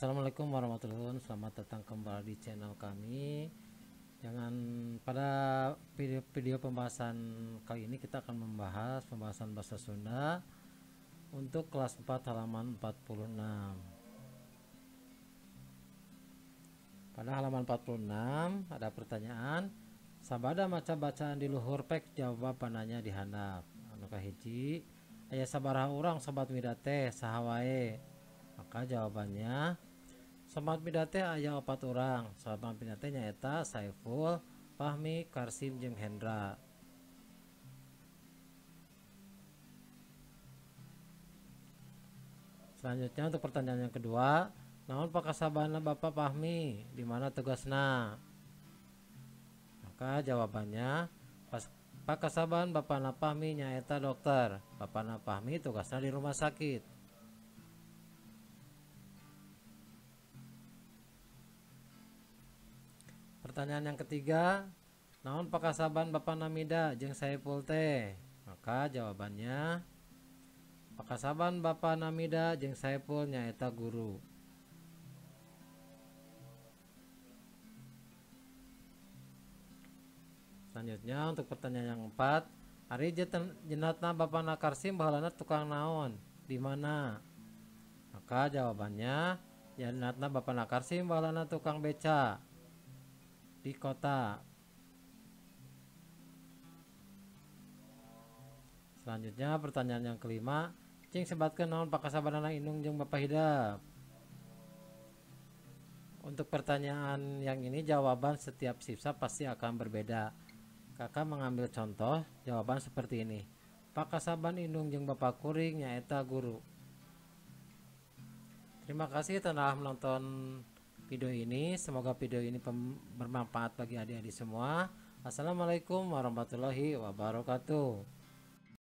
Assalamualaikum warahmatullahi wabarakatuh. Selamat datang kembali di channel kami. Jangan pada video pembahasan kali ini kita akan membahas pembahasan bahasa Sunda untuk kelas 4 halaman 46. Pada halaman 46 ada pertanyaan, sabada maca bacaan di luhur pek jawab pananya di handap. Anu kahiji, aya sabaraha urang sobat Mida teh saha wae? Maka jawabannya sobat Mida teh aya 4 orang. Sobat Mida teh nyaeta Saiful, Fahmi, Karsim jeung Hendra. Selanjutnya untuk pertanyaan yang kedua, naon pakasabana Bapak Fahmi, di mana tugasna? Maka jawabannya pakasaban Bapakna Fahmi nyaeta dokter. Bapakna Fahmi tugasna di rumah sakit. Pertanyaan yang ketiga, naon pakasaban Bapakna Mida jeung Saiful teh? Maka jawabannya pakasaban Bapakna Mida jeung Saiful nyaeta guru. Selanjutnya untuk pertanyaan yang keempat, ari jenatna Bapakna Karsim baheulana tukang naon? Di mana? Maka jawabannya jenatna Bapakna Karsim baheulana tukang beca di kota. Selanjutnya pertanyaan yang kelima, cing sebatkeun naon pakasabanana indung jeung Bapak Hidep? Untuk pertanyaan yang ini jawaban setiap siswa pasti akan berbeda. Kakak mengambil contoh jawaban seperti ini. Pakasaban indung jeung Bapak kuring nyaeta guru. Terima kasih telah menonton video ini. Semoga video ini bermanfaat bagi adik-adik semua. Assalamualaikum warahmatullahi wabarakatuh.